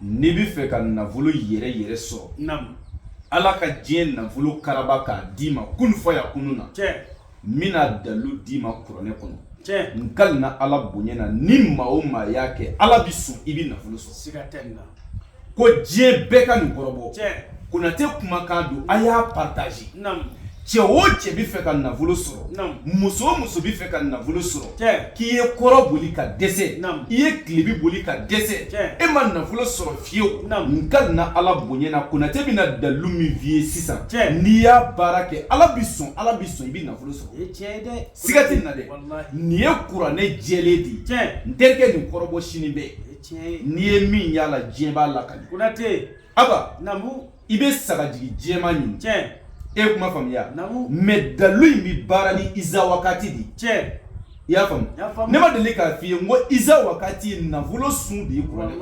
N'i bɛ fɛ ka nafolo yɛrɛ yɛrɛ sɔrɔ, Ala ka diɲɛ nafolo karaba k'a d'i ma kun fayakunu na, n bɛna dalu d'i ma kuranɛ kɔnɔ. N kalina Ala bonya na, ni maa o maa y'a kɛ, Ala bɛ sɔn, i bɛ nafolo sɔrɔ. Ko diɲɛ bɛɛ ka nin kɔrɔbɔ. Konate kumakan don, a y'a partager. Cɛ o cɛ bɛ fɛ ka nafolo sɔrɔ, muso o muso bɛ fɛ ka nafolo sɔrɔ, k'i ye kɔrɔn boli ka dɛsɛ, i ye tilebi boli ka dɛsɛ, e ma nafolo sɔrɔ fiyewu, n kalina Ala bonya na, Konate bɛna dalu min f'i ye sisan, n'i y'a baara kɛ, Ala bɛ sɔn, Ala bɛ sɔn, i bɛ nafolo sɔrɔ. Siga tɛ nin na dɛ, nin ye kuranɛ jɛlen de ye. N terikɛ, nin kɔrɔbɔ sini bɛɛ. N'i ye min y'a la, diɲɛ b'a lakali. Konate. Aba, i bɛ sagajigi jɛman ɲini. E ye kuma faamuya? Mais dalu in bɛ baara ni iza wakati de ye. I y'a faamu? Ne ma deli k'a f'i ye n ko iza wakati ye nafolo sun de ye kuranɛ.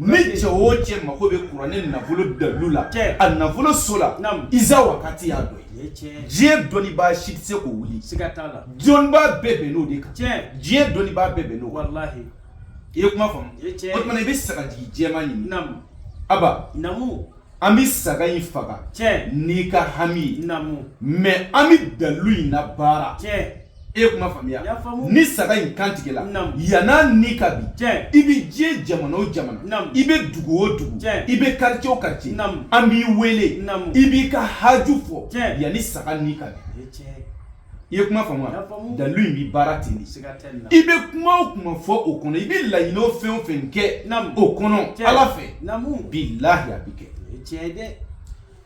Ni cɛ o cɛ mako bɛ kuranɛ nafolo dalu la, a nafolo so la, iza wakati y'a dɔ ye. Diɲɛ dɔnnibaa si tɛ se k'o wuli. Dɔnnibaa bɛɛ bɛnn'o de kan. Diɲɛ dɔnnibaa bɛɛ bɛnn'o kan. I ye kuma faamu? O tuma i bɛ sagajigi jɛman ɲini. Aba, an bɛ saga in faga n'i ka hami ye, mais an bɛ dalu in na baara. E ye kuma faamuya? Ni saga in kan tigɛla, yann'a ni ka bin, i bɛ diɲɛ jamana o jamana, i bɛ dugu o dugu, i bɛ quartier o quartier, an b'i wele, i b'i ka haju fɔ yanni saga ni ka bin. I ye kuma faamu? Dalu in bɛ baara ten de. I bɛ kuma o kuma fɔ o kɔnɔ, i bɛ laɲini o fɛn o fɛn kɛ o kɔnɔ Ala fɛ, bilahi a bɛ kɛ.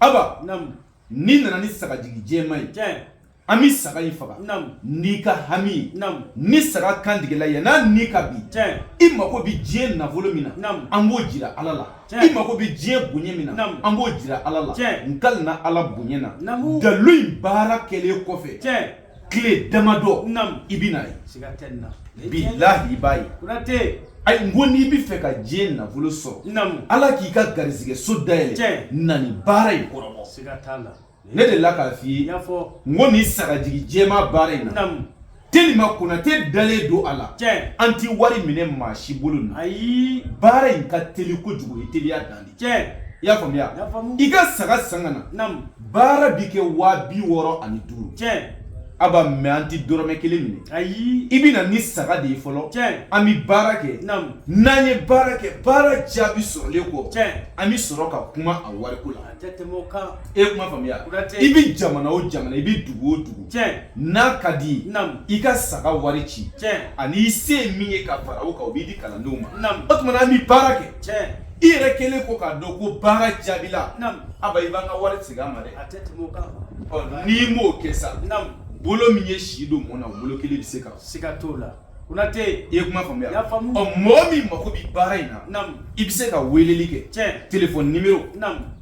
Aba, n'i nana ni sagajigi jɛman ye, an bɛ saga in faga n'i ka hami ye. Ni saga kan tigɛla, yann'a ni ka bin, i mako bɛ diɲɛ nafolo min na, an b'o jira Ala la. I mako bɛ diɲɛ bonya min na, an b'o jira Ala la. N kalina Ala bonya na, dalu in baara kɛlen kɔfɛ, tile damadɔ, i bɛ n'a ye, bilahi i b'a ye. Ayi, n ko n'i bɛ fɛ ka diɲɛ nafolo sɔrɔ, Ala k'i ka garisɛgɛ so dayɛlɛ, na nin baara in kɔrɔbɔ. Ne delila k'a f'i ye n ko nin sagajigi jɛman baara in na, tellement Konate dalen don a la, an ti wari minɛ maa si bolo na. Ayi. Baara in ka teli kojugu, o ye teliya dan de. I y'a faamuya? I ka saga san ka na, baara bi kɛ 65 000. Aba, mais an ti dɔrɔmɛ kelen minɛ. Ayi. I bɛ na ni saga de ye fɔlɔ, an bɛ baara kɛ. N'an ye baara kɛ, baara jaabi sɔrɔlen kɔ, an bɛ sɔrɔ ka kuma a wariko la. E ye kuma faamuya? I bɛ jamana o jamana, i bɛ dugu o dugu, n'a ka di ye, i ka saga wari ci ani i se ye min ye ka fara o kan, o b'i di kalandenw ma. O tuma an bɛ baara kɛ. I yɛrɛ kɛlen ko k'a dɔn ko baara jaabila, aba, i b'an ka wari segin an ma dɛ. Ɔ, n'i m'o kɛ sa, bolo min ye si don mɔn na, o bolo kelen bɛ se ka Siga t'o la, Konate. I ye kuma faamuya? Y'a faamu. Ɔ, mɔgɔ min mako bɛ baara in na, i bɛ se ka weleli kɛ. Téléphone numéro: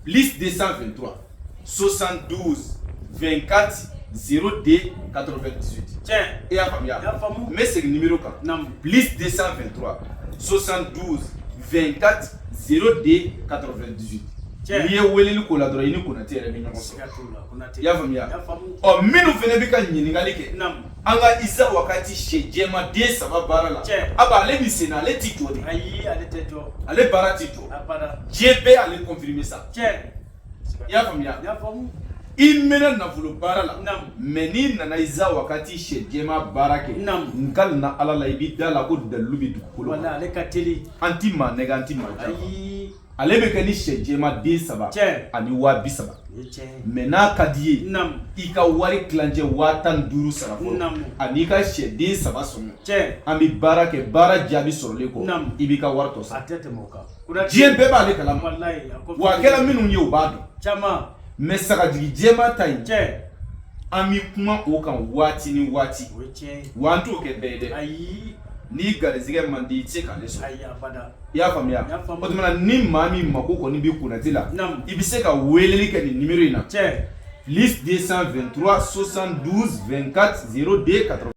plus 223 72 24 02 98. I y'a faamuya? Y'a faamu. N bɛ segin numéro kan: plus 223 72 24 02 98. N'i ye weleli k'o la dɔrɔn, i ni Konate yɛrɛ bɛ ɲɔgɔn sɔrɔ. Siga t'o la, Konate. I y'a faamuya? Y'a faamu. Ɔ, minnu fana bɛ ka ɲininkali kɛ an ka Isa Wakati sɛ jɛman den saba baara la, aba, ale bɛ sen na, ale ti jɔ de. Ayi, ale tɛ jɔ. Ale baara ti jɔ. Abada. Diɲɛ bɛɛ y'ale confirmer sa. I y'a faamuya? Y'a faamu. I mɛnna nafolo baara la, mais n'i nana Isa Wakati sɛ jɛman baara kɛ, n kalina Ala la, i b'i da la ko dalilu bɛ dugukolo kan. Wala, ale ka teli. An ti maa nɛgɛ, an ti maa janfa. Ayi. Ale bɛ kɛ ni sɛ jɛman den saba ani 30 000. O ye tiɲɛ ye. Mais n'a ka di i ye, i ka wari tilancɛ 15 000 sara fɔlɔ ani i ka sɛ den saba sɔngɔ. An bɛ baara kɛ, baara jaabi sɔrɔlen kɔ, i b'i ka wari tɔ A sara. tɛ tɛmɛ o kan, Konate. Diɲɛ bɛɛ b'ale kalama. Walayi, a ko. Wa a kɛra minnu ye, u b'a dɔn. Caman. Mais sagajigi jɛman ta in, an bɛ kuma o kan waati ni waati. O ye tiɲɛ ye. Wa an t'o kɛ bɛɛ ye dɛ. Ayi. N'i garizigɛ man di, i tɛ se k'ale sɔrɔ. Ayi, abada. I y'a faamuya? Y'a faamu. O tuma na, ni maa min mako kɔni bɛ Konate la, i bɛ se ka weleli kɛ nin numéro in na: plus 223 72 24 02 80.